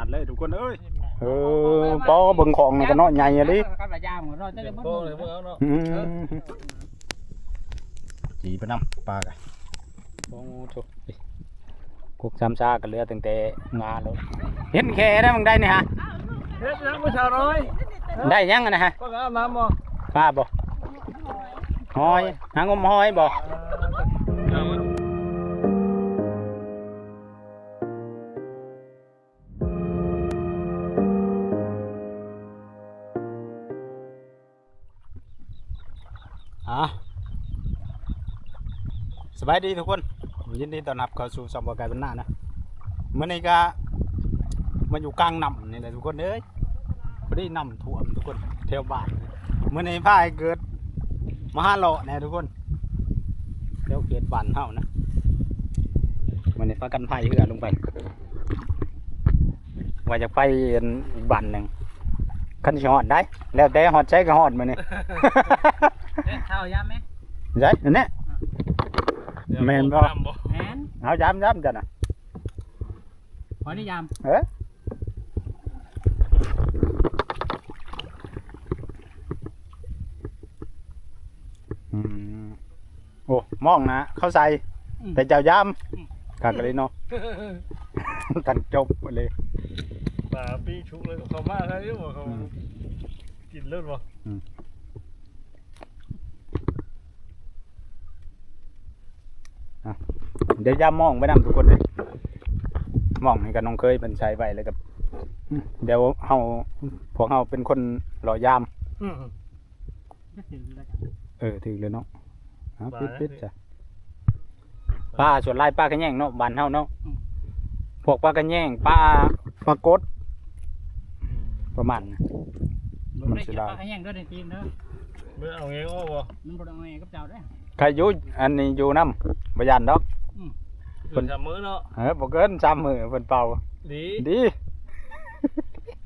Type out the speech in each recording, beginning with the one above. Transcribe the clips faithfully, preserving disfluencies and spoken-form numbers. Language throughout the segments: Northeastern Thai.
อัดเลยทุกคนเอ้ย เออ ปอเบิ่งของนี่ก็เนาะ ใหญ่อะดิ กันว่ายามของเราจะได้บ่ โอ้ย เบิ่งเอาเนาะ อืม จีไปนำปลากัน โอ้โห กกสามซาก็เหลือตั้งแต่งาแล้ว เห็นแค่ได้มันได้นี่ฮะ เฮ็ดหยังมื้อเช้าน้อย ได้ยังอะนะฮะ ก็เอาน้ำบ่ ปลาบ่ หอย หางมหอยบ่ อ่ะ สบายดีทุกคน ยินดีต้อนรับเข้าสู่ช่องบ่าวไก่บ้านนานะ มื้อนี้ก็มาอยู่กลางน้ำนี่แหละทุกคนเอ้ย พอดีน้ำท่วมทุกคน แถวบ้าน มื้อนี้พาให้เกิดมาหาเลาะแหน่ทุกคน แถวเขตบ้านเฮานะ มื้อนี้พากันพายเรือลงไป ว่าจะไปอีกบ้านหนึ่ง คันสิฮอดได้ แล้วแต่ฮอดไสก็ฮอดมื้อนี้ เล่นข้าวยามไหม ใช่ อันเนี้ย แม่นบ่ แม่น เอายาม ยามจ้ะนะ ขอนิยาม เออ อืม โอ้ มองนะ เข้าใส่ อืม แต่เจ้ายาม อืม คักเลยเนาะ ตันจบเลย ปลาปิ้งชุกเลย เขามาแล้วอยู่บ่ เขา อืม กินเลือดบ่ อืม อ่ะ เดี๋ยวยามมองไปนำทุกคนเลย มองนี่ก็น้องเคยเป็นใส่ไว้แล้วก็ อืม เดี๋ยวเฮา พวกเฮาเป็นคนรอยาม อืม เออ ถือเลยเนาะ เอา ปลา ปิดๆจ้ะ ปลาส่วนหลายปลาขะแยงเนาะ บ้านเฮาเนาะ อืม พวกปลาขะแยง ปลา ปลากด อืม ประมาณนั้น มันสิหลาย ปลาขะแยงด้วยในทีมเด้อ บ่เอาแงงออกบ่ มันบ่ได้เอาแงงกับเจ้าเด้อ ใครอยู่ อันนี้อยู่นำ บ่ย่านดอก อืม เพิ่น สามมื้อเนาะ เออ บ่เกินสามมื้อเพิ่นเป่า ดี ดี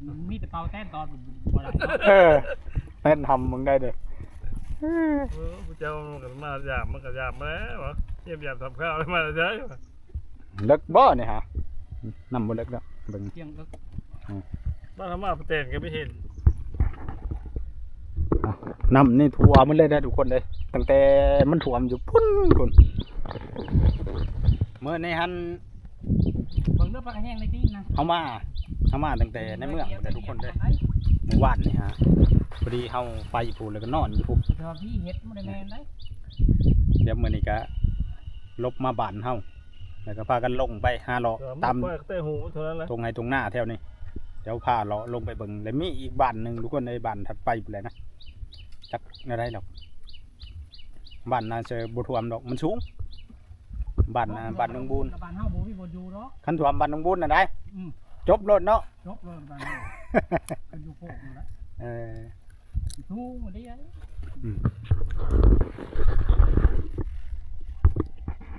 มันมีแต่เป่าแทนตอนบ่ได้ เออ แม่นทำมึงได้เด้อ เออ ผู้เจ้ามันก็มายาม มันก็ยามมาแล้ววะ เยี่ยมยามทำข้าวมาแล้วใช่ปะ เลิกบ่เนี่ยฮะ น้ำบ่เลิกแล้ว เบิ่ง เที่ยงเลิก อืม บ้านธรรมะปะแตนก็ไม่เห็น อ่ะ น้ำนี่ท่วมหมดเลยนะทุกคนเลย ตั้งแต่มันท่วมอยู่พุ้นพุ้น เมื่อในหัน เบิ่งเด้อปลาขะแยงในตีนนะ เฮามา เฮามาตั้งแต่ในเมืองพุ้นแหละทุกคนเด้อ มื้อวานนี่ฮะ พอดีเฮาไปพุ้นแล้วก็นอนอยู่พุ้น แต่ว่าพี่เฮ็ดบ่ได้แม่นเด้ เดี๋ยวมื้อนี้ก็ลบมาบ้านเฮา แล้วก็พากันลงไปหาเลาะ เออ ตาม ปล่อยแต่หูเท่านั้นแหละ ตรงไร่ตรงนาแถวนี้ เดี๋ยวพาเลาะลงไปเบิ่ง แล้วมีอีกบ้านหนึ่งทุกคน ในบ้านถัดไปพุ้นแหละนะ จักแนวใดดอก บ้านน่าจะบ่ท่วมดอก มันสูง บ้านน่ะ บ้านหนองบูน บ้านเฮาบ่มีบ่อยู่ดอก คันท่วมบ้านหนองบูนน่ะได้ อืม จบโลดเนาะ จบโลดบ้านเฮา เป็นอยู่โคกนั่นแหละ เออ สูงกว่านี้ อืม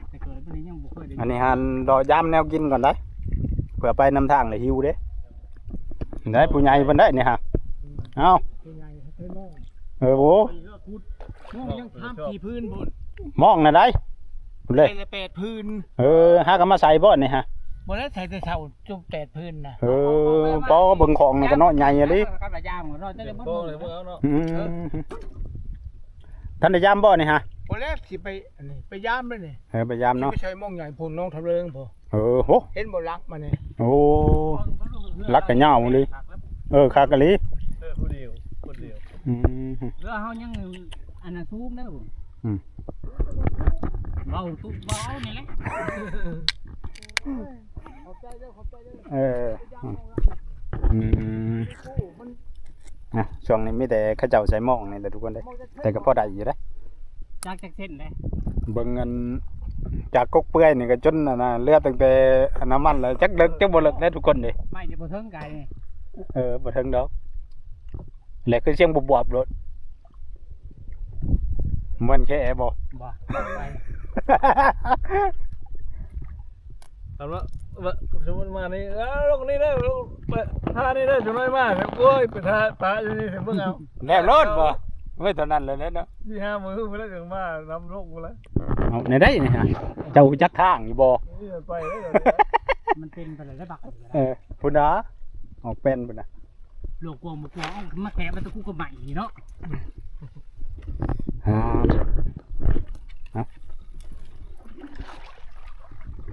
แต่เกิดมานี่ยังบ่เคยได้ อันนี้หั่นรอยามแนวกินก่อนได้ เผื่อไปนำทางเลยหิวเด้ ได้ผู้ใหญ่เพิ่นได้นี่ฮะ เอ้า ผู้ใหญ่เคยมอง เออ โอ้ มองยังทำกี่พื้นบุญ มองน่ะได้ เลย ได้แปดพื้น เออ หาก็มาใส่บ่นี่ฮะ บ่ได้ใส่แต่เช้าจุ่มแปดพื้นนะ เออ ปอเบิ่งของนี่ก็เนาะ ใหญ่อะดิ กับระยามของเราจะได้บ่ โตเลยพวกเราเนาะ อืม ท่านได้ยามบ่นี่ฮะ บ่แล้วสิไปอันนี้ ไปยามเลยนี่ เออ ไปยามเนาะ สิไปใส่มองใหญ่พูนน้องทำเริงพอ เออ โห เห็นบ่ลักมานี่ โอ้ ลักกะยาวเลย เออ คักกะลี เออ ผู้เดียว คนเดียว อืม เรือเฮายังอันน่ะสูงเด้อ อืม เบาตุเบานี่แหละ ขอบใจเด้อ ขอบใจเด้อ เออ อืม นะ ช่วงนี้มีแต่เขาเจ้าใส่หม้องนี่แหละทุกคนเด้ แต่ก็พอได้อยู่เด้ จากจักเส้นเด้ เบิ่งเงินจากกกเปื่อยนี่ก็จนอันน่ะ เหลือตั้งแต่น้ำมันแล้ว จักเลิกจักบ่เลิกได้ทุกคนเด้ ไม่นี่บ่เทิงไกลนี่ เออ บ่เทิงดอก แหละคือเสียงบวบๆโลด มันแค่บ่ บ่ บ่ไป ถามว่า ว่า สมมุติมานี่ เอ้า ลงนี่เด้อ ลงไปท่านี่เด้อ จักหน่อยมา โอ้ย ไปท่าปะอยู่นี่ เบิ่งเอา แล้วโลดบ่ เว้ย เท่านั้นเลยเนาะ สี่ห้ามื้อพุ้นแล้วจังมานำลงพุ้นแล้ว เอาแนวใดนี่ฮะ เจ้ารู้จักทางอยู่บ่ นี่ไปแล้วเดี๋ยวนี้ มันเป็นไปเลยได้บัก เออ พุ้นนะ ออกแป้นพุ่นน่ะ หลวงกวงบ่กวง เอ้า มาแทะมาตะกู้กับใหม่นี่เนาะ อ่า เอา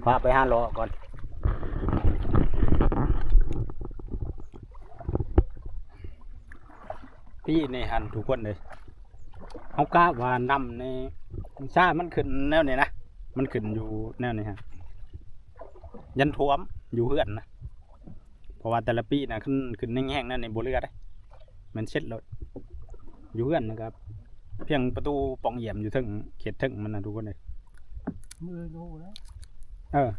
พาไปหาเลาะก่อน ปีนี่หั่นทุกคนเลย เฮากะว่าน้ำนี่ ซ่ามันขึ้นแนวนี้นะ มันขึ้นอยู่แนวนี้ฮะ ยันท่วมอยู่เฮือนนะ เพราะว่าแต่ละปีนะ ขึ้น ขึ้นแห้งๆนั่นนี่บ่เหลือเด้ แม่นเช็ดโลด อยู่เฮือนนะครับ เพียงประตูป่องเยี่ยมอยู่เทิง เขตเทิงมันนะทุกคนเลย มื้อรู้แล้ว เออ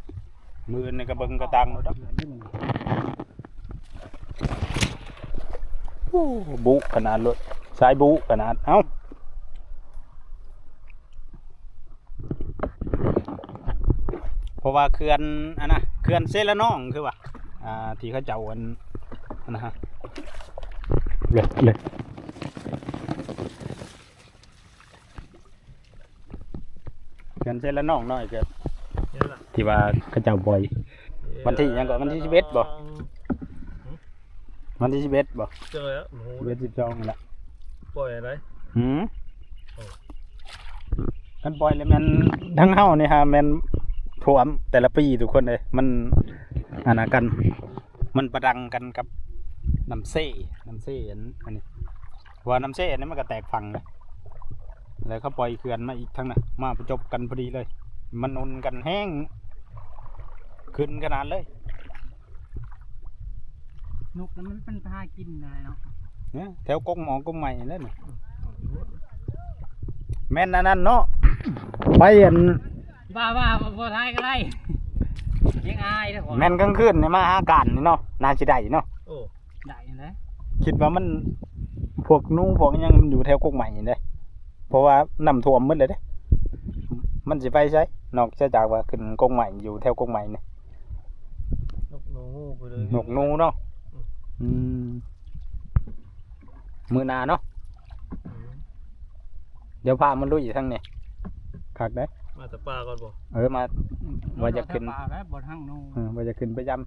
มื้อนี่ก็เบิ่งกระตังโลดเนาะ โอ้ บุขนาดโลด สายบุขนาด เอ้า เพราะว่าเขื่อนอันน่ะ เขื่อนเซละนองคือว่า อ่า ที่เขาเจ้าอัน อันนะฮะ เลย เลย เขื่อนเซละนองน้อยก็ นี่ล่ะ ที่ว่าเขาเจ้าปล่อย วันที่หยังก่อน วันที่สิบเอ็ดบ่ วันที่สิบเอ็ดบ่ เจอแล้ว โอ้โห สิบเอ็ด สิบสอง นี่แหละ ปล่อยอะไร หืม โอ้ คันปล่อยแล้วแม่น ทั้งเฮานี่ฮะ แม่นท่วมแต่ละปีทุกคนเลย มัน อันนั้นกัน มันประดังกันกับน้ำเซ น้ำเซอัน อันนี้ เพราะว่าน้ำเซอันนี้มันก็แตกฝั่งเลย แล้วเขาปล่อยเขื่อนมาอีกทั้งนั้น มาประจบกันพอดีเลย มันหนุนกันแห้ง ขึ้นขนาดเลย นกนั้นมันเป็นพากินอะไรเนาะ เนี่ย แถวกกหมอกกใหม่นั่นน่ะ แม่นอันนั้นเนาะ ไปอัน ว่า ว่า บ่ บ่ทายก็ได้ ยังอายเด้อ แม่นกลางคืนนี่มาหาการนี่เนาะ น่าสิได้เนาะ โอ้ ได้นั่นแหละ คิดว่ามัน พวกหนูพวกหยังมันอยู่แถวกกใหม่นี่เด้ เพราะว่าน้ำท่วมหมดเลยเด้ มันสิไปไส นอกจากว่าขึ้นกกใหม่ อยู่แถวกกใหม่นี่ นกหนูไปเลย นกหนูเนาะ อืม อืม มื้อหน้าเนาะ อืม เดี๋ยวพามันลุยทางนี้ คักเด้ มาแต่ป่าก่อนบ่ เออ มา ว่าจะขึ้น มาแต่ป่าแล้วบ่ทางหนู เออ ว่าจะขึ้นไปยาม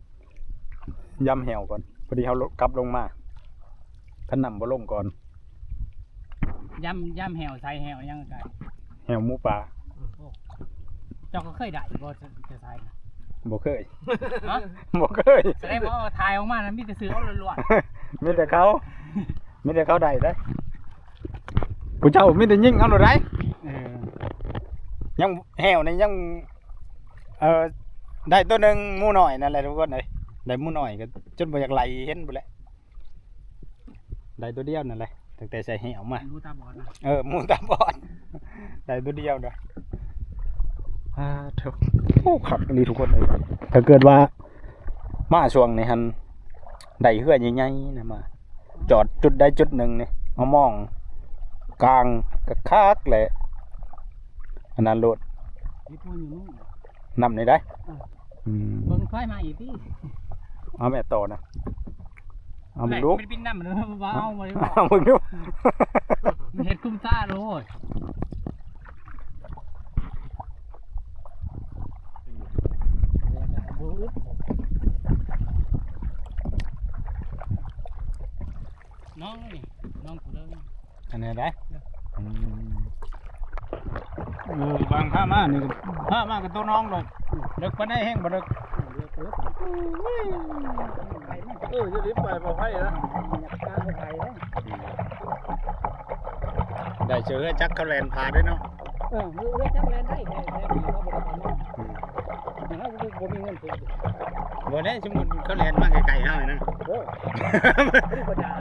ยามแห้วก่อน พอดีเฮากลับลงมา คันน้ำบ่ลงก่อน ยาม ยามแห้วใส แห้วหยังไง แห้วหมูป่า โอ้ เจ้าก็เคยได้บ่ จะใส่นะ บ่เคย ฮะ บ่เคย แสดงว่าถ่ายออกมานะ มีแต่เสือล้วนๆ มีแต่เขา มีแต่เขาได้เด้อ ผู้เจ้ามีแต่ยิงเอาโลดได้ เออ ยังแห้วนี่ยัง เอ่อ ได้ตัวหนึ่งหมูน้อยนั่นแหละทุกคนเอ้ย ได้หมูน้อยก็จนบ่อยากไหลเห็นพุ้นแหละ ได้ตัวเดียวนั่นแหละ ตั้งแต่ใส่แห้วมา หมูตาบอดนะ เออ หมูตาบอด ได้ตัวเดียวเด้อ อ่า โถ่ โอ้ คักอีหลีทุกคนเอ้ย ถ้าเกิดว่า มาช่วงนี้หั่น ได้เฮือใหญ่ๆนะมา จอดจุดใดจุดหนึ่งนี่ เอามองกลางคักๆแหละ อันนั้นโลด มีพวกอยู่นู่น นำนี่ได้ อ่ะ อืม เบิ่งค่อยมาอีกติ เอาแม่ต่อนะ เอามึงดู มันบินนำมันว่าเอามาเลย เอามึงดู มันเฮ็ดคุ้มซ่าโลด น้องนี่ น้องกูเด้อ อันนี้ได้ อืม เออ บางพามานี่ก็ พามากับตัวน้องดอก เลิกปานใดแฮงบ่เลิก เออ จะรีบไปบ่ไผนะ ได้เจอจักเขาแล่นพาด้วยเนาะ เออ เรือจักแล่นได้ แต่ แต่เราบ่ได้ไปเนาะ อืม แต่เราบ่ บ่มีเงินซื้อ บ่ได้ สมมุติเขาแล่นมาไกลๆเฮานี่นะ โอ้ บ่ด่า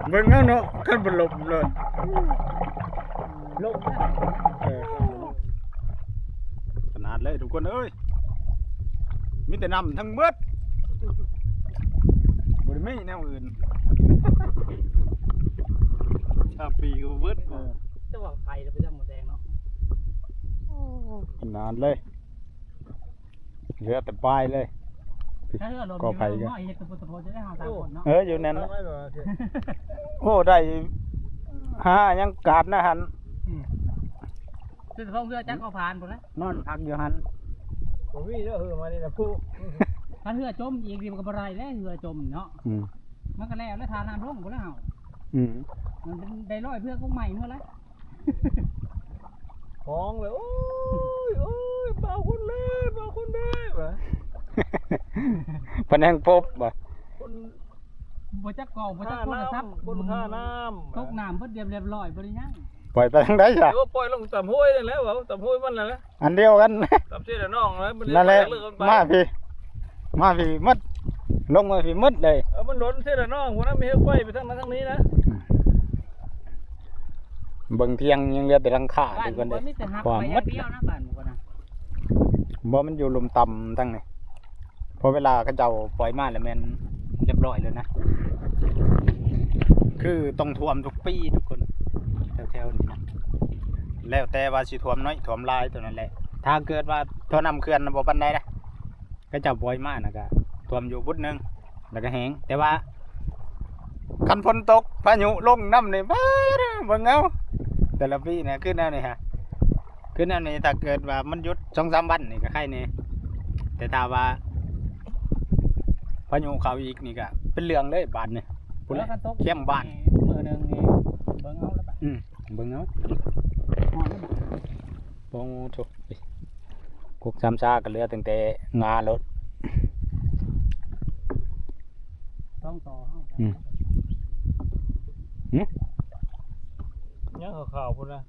เบิ่งเอาเนาะ คันบ่หลบเลย ลงนะ เออ ขนาดเลยทุกคนเอ้ย มีแต่น้ำทั้งหมด บ่ได้มีแนวอื่น ถ้าปีก็เบิด เออ แต่ว่าไข่เราไปทำหมดแดงเนาะ ขนาดเลย เหลือแต่ปลายเลย ถ้าเรือลม ก็ไผ เรือลม กัน เฮ็ดตะโพดตะโพดจะได้หาสามคนเนาะ เออ อยู่นั่นนะ โอ้ ได้ห้ายังกาดนะหั่น อืม คือสะโพกเรือจักก็ผ่านพุ้นแหละ นอนพักอยู่หั่น บ่มีเด้อ เออ มานี่นะผู้ คันเฮือจมอีกนี่มันก็บ่ได้แล้ว เฮือจมเนาะ อืม มันก็แล้ว แล้วทาน้ำลงบ่แล้วเฮา อืม มันเป็นได้ร้อยเพื่อกกใหม่เมื่อไร ฮ้องเลย โอ้ย โอ้ย บ่าวคนเลย บ่าวคนเลย ว่ะ พะแนงปบว่ะ คน บ่จักกอง บ่จักโทรศัพท์ คนค่าน้ำ ตกน้ำเบิดเรียบร้อย บ่ได้หยัง ปล่อยไปทางใดจ้ะ เดี๋ยวปล่อยลงตามห้วยนั่นแหละ ว่าตามห้วยมันนั่นแหละ อันเดียวกัน ตามเส้นน้องแล้ว มัน นั่นแหละ เลิกกันไป มาพี่ มาพี่หมด ลงมาพี่หมดเลย เออ มันหล่นเส้นน้อง พวกนั้นมีให้ไฟไปทางนั้นทางนี้นะ เบิ่งเที่ยงยังเหลือแต่หลังคา บ้าน ทุกคนเลย บ่มีแต่หัก ความ ไปอย่างเดียวนะ บ้านบ่นะ บ่ มันอยู่ลุ่มต่ำทั้งนี้ พอเวลาเขาเจ้าปล่อยมาแล้วแม่นเรียบร้อยเลยนะ คือต้องท่วมทุกปีทุกคน แถวๆนี้นะ แล้วแต่ว่าสิท่วมน้อยท่วมหลายตัวนั้นแหละ ถ้าเกิดว่าท่อน้ำเขื่อนน่ะบ่ปานใดนะ เขาเจ้าปล่อยมาน่ะก็ท่วมอยู่บุดหนึ่ง แล้วก็แห้ง แต่ว่าคันฝนตกพายุลงน้ำนี่ ป๊าด เบิ่งเอา แต่ละปีนะ คือแนวนี้ฮะ คือแนวนี้ ถ้าเกิดว่ามันหยุดสองสามวันนี่ก็ไคแน่ แต่ถ้าว่าพายุเข้าอีกนี่ก็เป็นเรื่องเลยบ้านนี่ พุ้นแหละ แล้วคันตก เข้มบ้าน มื้อหนึ่งนี่เบิ่งเอาแล้วบัด อืม เบิ่งเอา ฮอดแล้วบัด โอ้โถ กกสามซาก็เหลือตั้งแต่งาโลด ต้องต่อเฮา อืม หึ ยังขาวๆพุ้นนะ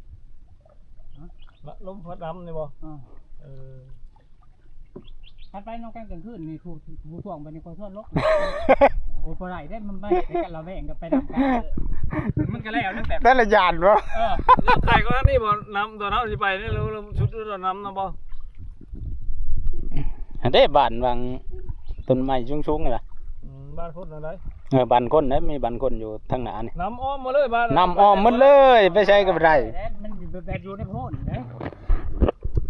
ฮะ ละลมพัดน้ำนี่บ่ อ่า เออ พัดไปนอกกลางกลางคืนนี่ ผู้ ผู้ท่วงไปนี่ก็ท่วงลก โอ้ บ่ได้เด้ มันไป ไปกันละแวงกันไปนำกัน มันก็แล้วนั่นแบบ แต่ละย่านบ่ เออ เรื่องไกลก็นี่บ่ น้ำตอนเฮาสิไปนี่ เรา เราสุดตอนน้ำนะบ่ อันเด้บ้านวังต้นไม้สูงๆนี่ล่ะ อืม บ้านคนอะไร เออ บ้านคนนะ มีบ้านคนอยู่ทางหน้านี่ น้ำอ้อมมาเลยบ้าน น้ำอ้อมหมดเลย ไปใช้ก็บ่ได้ มันอยู่แบบอยู่ในโพนเด้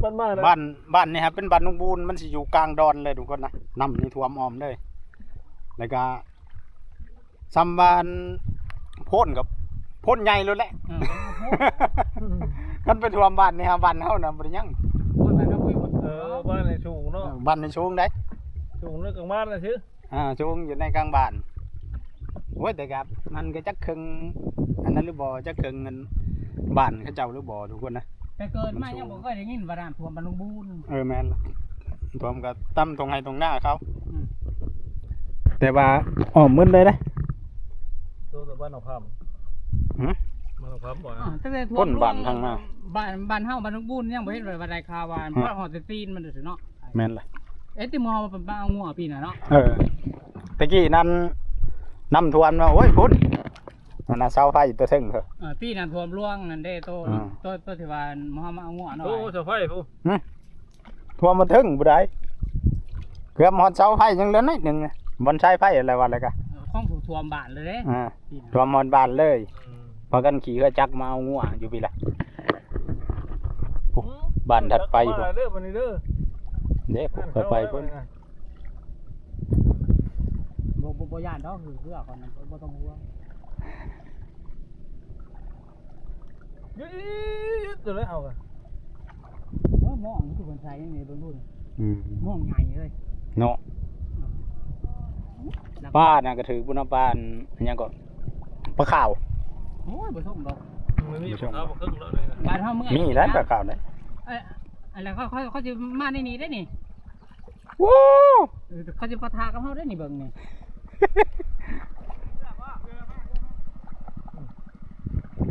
บ้านมาเลย บ้าน บ้านนี่ครับ เป็นบ้านนกบูน มันสิอยู่กลางดอนเลยทุกคนนะ น้ำนี่ท่วมอ้อมเลย แล้วก็ สำบ้านโพนกับโพนใหญ่เลยแหละ เออ มันไปท่วมบ้านนี่ฮะ บ้านเฮานะบ่ได้หยัง โพนบ้านเฮาบ่ได้หมด เออ บ้านในสูงเนาะ เออ บ้านในสูงได้ สูงในกลางบ้านนะซื้อ อ่า สูงอยู่ในกลางบ้าน โอ้ย แต่ครับ มันก็จักเคิง อันนั้นหรือบ่ จักเคิงเงินบ้านเขาเจ้าหรือบ่ทุกคนนะ แต่เกิดมายังบ่เคยได้ยินว่าน้ำท่วมบ้านลุงบูน เออ แม่นละ ท่วมก็ตำตรงไห้ตรงหน้าเขา อืม แต่ว่าอ้อมหมดเลยนะ ตัวกับบ้านหนองคำ หือ บ้านหนองคำบ่อย อ่า นะ ตั้งแต่ท่วม คนบ้านทางหน้า บ้าน บ้านเฮาบ้านลุงบูนยังบ่เห็นว่าได้ข่าวว่า อืม บ้านฮอดแต่ตีนมันซื่อเนาะ แม่นละ เอ๊ะ ที่หมู่เฮาไปเอางัวปีน่ะเนาะ เออ ตะกี้นั้นน้ำท่วมเนาะ โอ้ย พุ้น อันนั้นเสาไฟตัวเทิงเถอะ เออ ปีนั้นท่วมหลวงนั่นเด้ โต อืม โต โตที่ว่าหมู่เฮามาเอางัวเนาะ โอ้ เสาไฟพุ้น หึ ท่วมมาเทิงบ่ได้ เกือบฮอดเสาไฟยังเหลือน้อยหนึ่งนะ บ่อนสายไฟอะไรวะ แล้วก็ เออ ของผู้ท่วมบ้านเลยเด้ อ่า ปีนั้น ท่วมฮอดบ้านเลย อืม พากันขี่เฮือจักรมาเอางัวอยู่พี้ละ โอ้ อืม บ้านถัดไป มาเด้อ บัดนี้เด้อ เด้ ผมเคยไปพุ้น บ่ บ่ บ่ย่านดอก คือเฮือก่อนนะ บ่ต้องห่วง ยืดๆๆ ตัวเลยเอาอะ โอ้ย มองมันคือคนไทยนี่ เบิ่งดูนี่ อืม มองใหญ่เลย เนาะ อืม ปลาน่ะก็ถือบุญปลาอันหยังก็ ปลาขาว โอ้ย บ่ชมดอก มันมีปลาขาวปลาครึ่งแล้วเลยนะ บ้านเฮาเมื่อย มีแล้วปลาขาวนะ เอ้ย อะไรเขา เขา เขาสิมาในนี้ได้นี่ โว้ เออ เขาสิปะทะกับเฮาได้นี่ เบิ่งนี่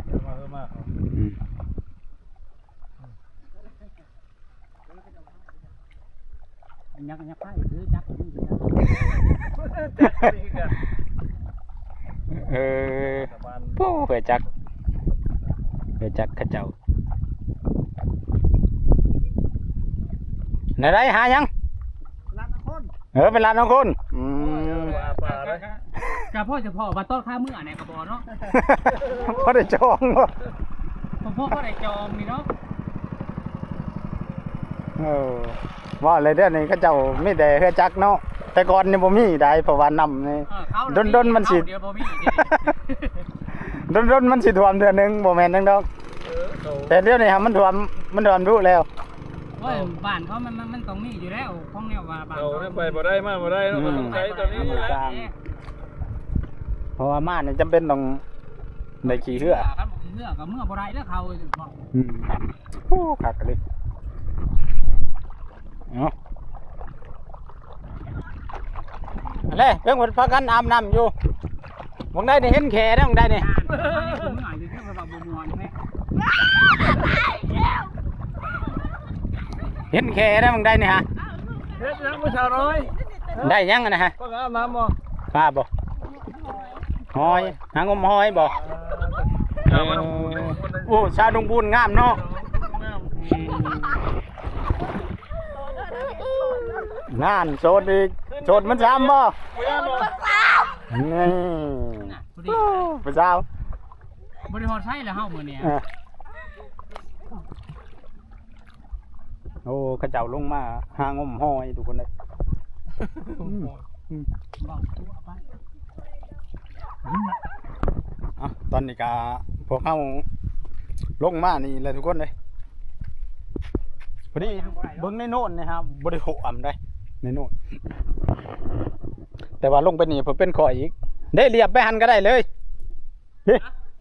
เออ มา เออ มา อืม ยักษ์ ยักษ์ไพ่ซื้อจักรนี่ จักรนี่กัน เออ โอ้ ไปจัก ไปจักเขาเจ้า ไหนได้หายัง ร้านนคร เออ เป็นร้านนคร อืม ปลาปลาเลย กะพ่อจะพ่อว่าต้นข้าเมื่อไหร่กะบ่เนาะ พ่อได้จองบ่ ผมพ่อก็ได้จองนี่เนาะ เออ ว่าเลยเดี๋ยวนี้เขาเจ้ามีแต่เฮือจักรเนาะ แต่ก่อนนี่บ่มีได้ เพราะว่าน้ำนี่ เออ เขา ดนๆมันสิ เขาเดี๋ยวบ่มี ดนๆมันสิท่วมเทื่อหนึ่ง บ่แม่นหยังดอก เออ เขา แต่เดี๋ยวนี้ฮะมันท่วม มันท่วมดุแล้ว โอ้ย บ้านเขามัน มัน มันต้องมีอยู่แล้ว ของแนวว่าบ้านเขา เขาไปบ่ได้มาบ่ได้เนาะ อืม ก็ต้องใช้ตัวนี้แหละ ต่าง เพราะว่ามานี่จำเป็นต้องได้ขี่เฮือ คันบ่ขี่เฮือก็เมือบ่ได้แล้วเขา อืม โอ้ คักเลย เนาะ อันนี้เพิ่งพากันอาบน้ำอยู่ หม่องใดนี่เห็นแข่เด้ หม่องใดนี่ เห็นแข่เด้ หม่องใดนี่ฮะ เฮ็ดหยังผู้สาวน้อย ได้หยังอะนะฮะ ป้าอาบน้ำบ่ ป้าบ่ หอย หางมหอยบ่ เออ โอ้ สาวดงบุญงามเนาะ งาม อืม นั่น โสดอีก โสดมันซ้ำบ่ นี่ น่ะ พอดี ผู้สาว บ่ได้ฮอดไสแล้วเฮามื้อนี้ เออ โอ้ เขาเจ้าลงมาหางมหอยทุกคนเลย อืม อืม เว้าตัวไป อ่ะ ตอนนี้ก็พวกเฮาลงมานี่แหละทุกคนเลย พอดีเบิ่งในโน่นนะครับ บ่ได้โหอ่ำได้ในโน่น แต่ว่าลงไปนี่เพิ่นเป็นข้ออีก ได้เลียบไปหันก็ได้เลย เฮ้ย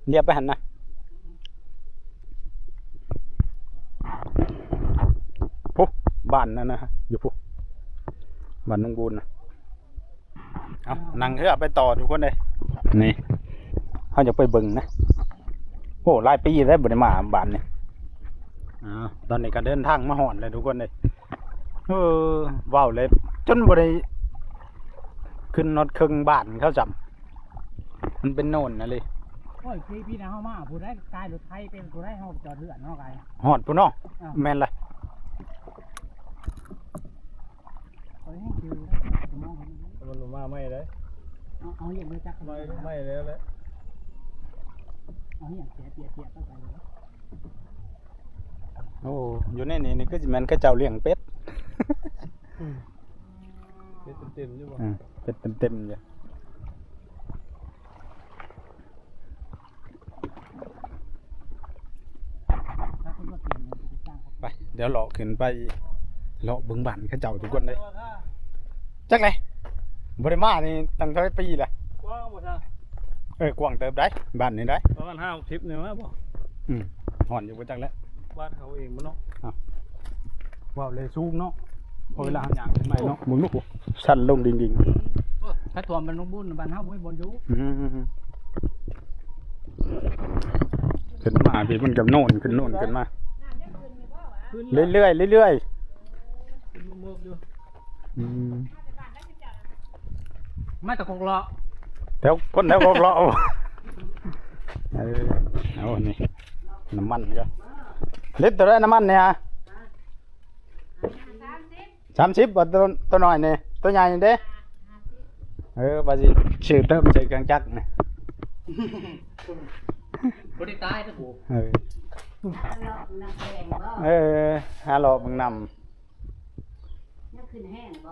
เลียบไปหันนะ พุ บ้านนั่นนะ อยู่พุ บ้านนงบูนนะ เอา นั่งเฮือไปต่อทุกคนเลย นี่ เขาจะไปเบิ่งนะ โอ้ หลายปีแล้วบ่ได้มาบ้านนี่ อ่า ตอนนี้ก็เดินทางมาฮอดแล้วทุกคนเลย เออ เว้าเลย จนบ่ได้ขึ้นฮอดเคิงบ้านเขาซ้ำ มันเป็นโน่นนะเลย โอ้ย พี่ พี่นะ เฮามาผู้ใดกายรถไถเป็นผู้ใด เฮาจอดเฮือนเนาะกาย ฮอดพุ้นเนาะ อ่า แม่นละ เอ้ย คือ มันมาใหม่เลย เอา เอาอย่างเลยจัก ใหม่ ใหม่แล้วแหละ เอาอย่างเสียเสียเสียเข้าไปเลย โอ้ อยู่ในนี่ นี่คือสิแม่นเขาเจ้าเลี้ยงเป็ด อืม เป็ดเต็มๆอยู่บ่ อืม เป็ดเต็มๆอยู่ ไป เดี๋ยวเลาะขึ้นไป เลาะเบิ่งบ้านเขาเจ้าทุกคนเลย จักเลย บ่ได้มานี่ตั้งเท่าไหร่ปีละ กว้างบ่ซะ เออ กว้างเติบได้ บ้านนี่ได้ ประมาณห้าหกสิบนี่มาบ่ อืม ฮ้อนอยู่บ่จักแล้ว บ้านเขาเองบ่เนาะ อ่ะ ว้าวเลยสูงเนาะ พอเวลาย่างขึ้นไปเนาะ มึงลูก สั่นลงดิ่งๆ ถ้าท่วมมันลงบุญบ้านเฮาบ่มีบ่อนอยู่ อืม ขึ้นมาพี่มันกับโน่นขึ้นโน่นขึ้นมา ขึ้น เรื่อยๆเรื่อยๆ ขึ้นเมือกอยู่ อืม มาแต่กกเลาะ แถวคนแถวกกเลาะ เออ เอานี่ น้ำมันก็ ลิตรเท่าไหร่น้ำมันเนี่ย สามสิบ บ่ ตัว ตัวน้อยนี่ ตัวใหญ่นี่เด้ เออ ว่าสิซื้อเติมใส่เครื่องจักรนี่ บ่ได้ตายนะกู เออ หาเลาะเบิ่งน้ำแข็งบ่ เออ หาเลาะเบิ่งน้ำ ยังขึ้นแห้งบ่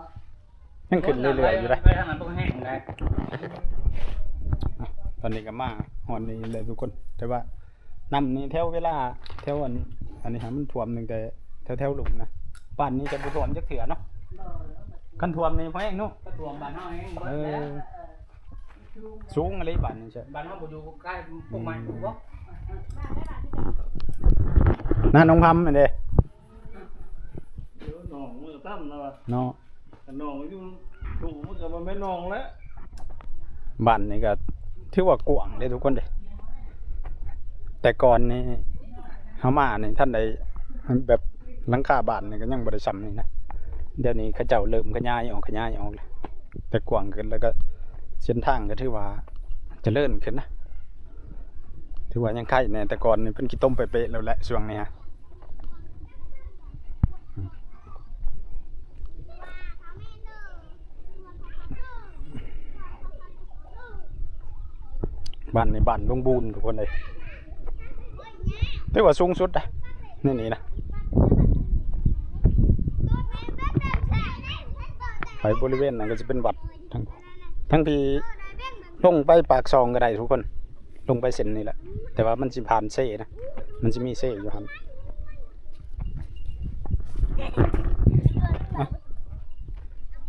ยังขึ้นเรื่อยๆอยู่เลย ไปทางนั้นต้องแห้งได้ อ่ะ ตอนนี้ก็มาฮอดนี่เลยทุกคน แต่ว่าน้ำนี่แถวเวลา แถวอัน อันนี้ฮะ มันท่วมตั้งแต่แถวๆลุ่มนะ บ้านนี้จะบ่ท่วมจักเทื่อเนาะ บ่ คันท่วมนี่พอแห้งเนาะ ก็ท่วมบ้านเฮาแห้งเบิด เออ แล้ว สูงอะไรบ้านนี่ใช่ บ้านเฮาบ่อยู่ใกล้พวกไม้บ่ น้าน้องพำอันเด้ เดี๋ยวหนองมันก็ตั้มแล้ววะ เนาะ แต่หนองอยู่ถูกมันก็บ่แม่นหนองแล้ว บ้านนี่ก็ถือว่ากว้างเด้ทุกคนเด้ แต่ก่อนนี่เฮามานี่ทันได้แบบหลังคาบ้านนี่ก็ยังบ่ได้ซ่ำนี่นะ เดี๋ยวนี้เขาเจ้าเริ่มขยายออก ขยายออกแล้ว แต่กว้างขึ้นแล้วก็เส้นทางก็ถือว่าเจริญขึ้นนะ ถือว่ายังไคแน่ แต่ก่อนนี่เป็นขี้ต้มเปะๆแล้วแหละช่วงนี้ฮะ บ้านในบ้านดงบูนทุกคนเลย ถือว่าสูงสุดนะ นี่นี่นะ ไปบริเวณนั้นก็จะเป็นวัด ทั้ง ทั้งที่ลงไปปากซองก็ได้ทุกคน ลงไปเส้นนี่แหละ แต่ว่ามันสิผ่านเซ่นะ มันสิมีเซ่อยู่หั่น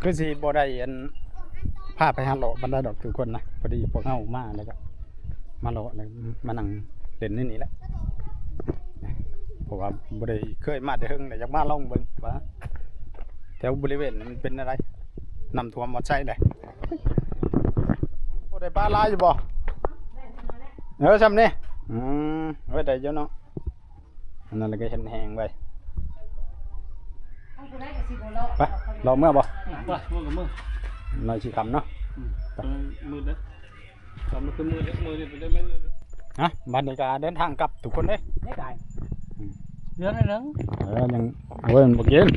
คือสิบ่ได้อัน พาไปหาเลาะปานใดดอกทุกคนนะ พอดีพวกเฮามาแล้วก็มาเลาะแล้วมานั่งเล่นในนี่แหละ เพราะว่าบ่ได้เคยมาแต่เฮิงแล้ว อยากมาลองเบิ่งว่าแถวบริเวณนั้นมันเป็นอะไร น้ำท่วมฮอดไสเลย บ่ได้ปลาหลายอยู่บ่ เออ ซ่ำนี่ อืม เออ ได้อยู่เนาะ อันนั้นก็เห็นแห้งไป ไป เลาะเมือบ่ ไป เมือกับเมือ หน่อยสิค่ำเนาะ อืม ไป มืดเด้อ กลับมาคือมืดเด้อ มืดนี่ไปได้ไหม ฮะ บัดนี้ก็เดินทางกลับทุกคนเด้ ได้ไกล อืม เดือนละหนึ่ง เออ ยัง โอ้ย มันบ่กิน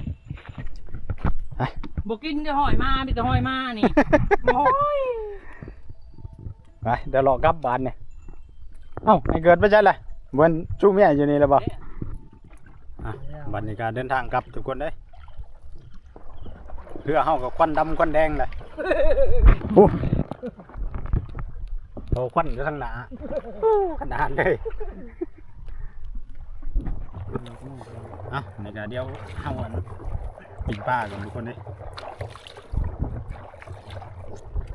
บ่กินแต่หอยมา มีแต่หอยมานี่ โอ้ย ไป เดี๋ยวเลาะกลับบ้านเนี่ย เอ้า ไอ้เกิดไปใช่เลย เบิ่นชูเมียอยู่นี่แล้วบ่ อ่ะ บัดนี้ก็เดินทางกลับทุกคนเด้ เฮือเฮาก็ควันดำควันแดงเลย โอ้ โอ้ ควันอยู่ทางหน้า โอ้ ขนาดเลย อ่ะ นี่ก็เดี๋ยวเฮาอันปิ้งปลากันทุกคนเด้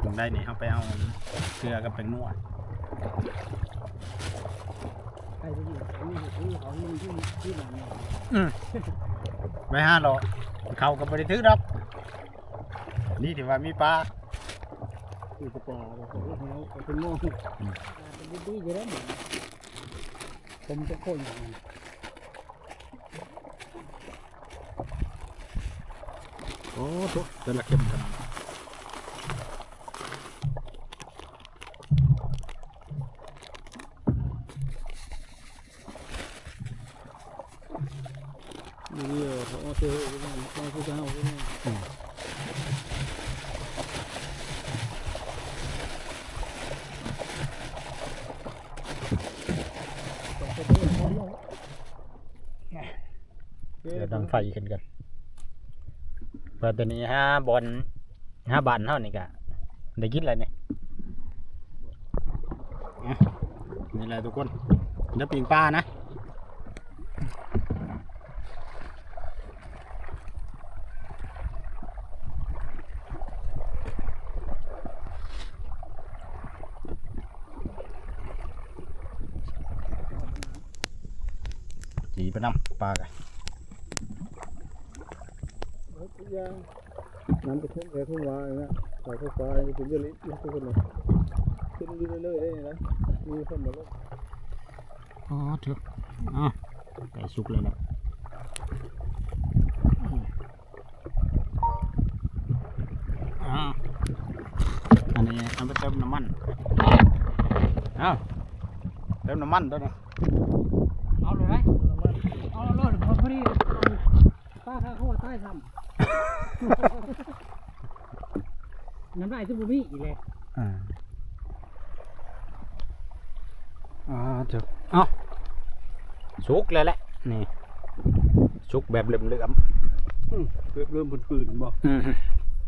ลงได้นี่ เฮาไปเอาเกลือกับแป้งนัว ใครจะอยู่ตรงนี้ ที่เขาอยู่ที่ ที่หลังเนี่ย อืม ไปหาเลาะ เขาก็บ่ได้ถือดอก นี่ถือว่ามีปลา อยู่กับปลา เอาไปเอาไปมอง อืม อ่า เป็นดีๆ อยู่แล้วเนี่ย ผมจะโค่นอย่างนั้น โอ้โห แต่ละเข้มกัน นี่เขาเอาเจอเอาผู้เจ้าเอาผู้เจ้า อืม เดี๋ยวดังไฟขึ้นกัน เพื่อตัวนี้ฮะ บอล หาบ้านเฮานี่กะได้กินแล้วนี่ อ่ะ นี่แหละทุกคน เดี๋ยวปิ้งปลานะ จีไปนำปลากะ ทุกอย่าง น้ำกระท่อมแกงทุ่งวาอย่างเงี้ย ใส่ข้าวฟ้า เป็นเยอะเลย ทุกคนเลย ขึ้นเรื่อยๆ ได้นะ มีคนมาลง อ๋อ เถอะ อ่ะ ไก่สุกแล้วนะ อ่า อันนี้เอาไปเติมน้ำมัน เอา เติมน้ำมันตัวนี้ เอาเลยไหม เอาเลย พอดี ป้าข้าเขาว่าใต้ทำ น้ำลายจะบ่มีอีกเลย อ่า อ่า เถอะ เอ้า สุกแล้วแหละ นี่ สุกแบบเหลืองๆ อืม แบบเริ่มปืนๆ บ่ อืม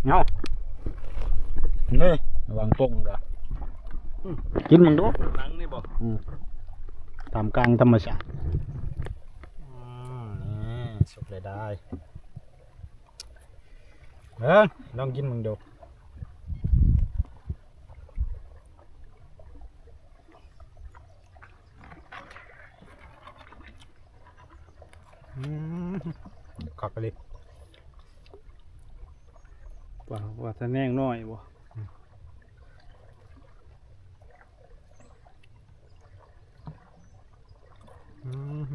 เอ้า นี่ วางปงกะ อืม กินมึงดู หนังนี่บ่ อืม ท่ามกลางธรรมชาติ อืม นี่ สุกเลยได้ เบิ่ง ลองกินมึงดู อืม คักเลย ว่า ว่าทะแนงน้อยบ่ อืม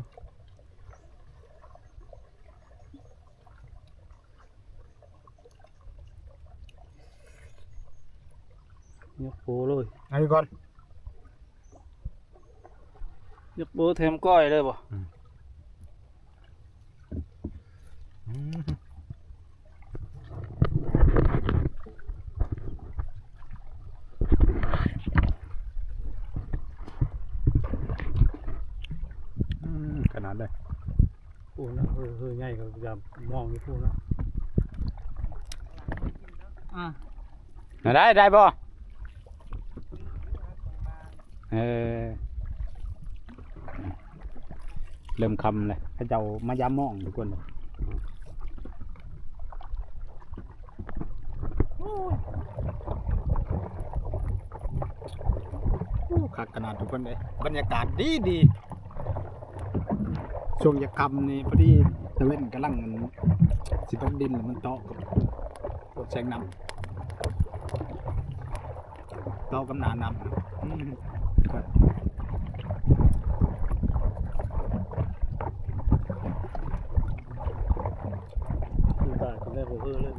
ยกโปเลย อันนี้ก่อน ยกโปแถมก้อยเลยบ่ อืม อืม อืม ขนาดเลย พูดนะ เออ เออ ใหญ่ก็จะมองอยู่พูดนะ อ่ะ ได้ได้บ่ เออ เริ่มค่ำเลย เขาเจ้ามายามมองทุกคนเลย โอ้ คักขนาดทุกคนเลย บรรยากาศดีดี ช่วงยามค่ำนี่พอดี ตะเว็นกำลังสิตกดิน แล้วมันเตาะกับแสงน้ำ เตาะกับหน้าน้ำ อืม อยู่บ้านก็ได้บ่เฮ้อเลย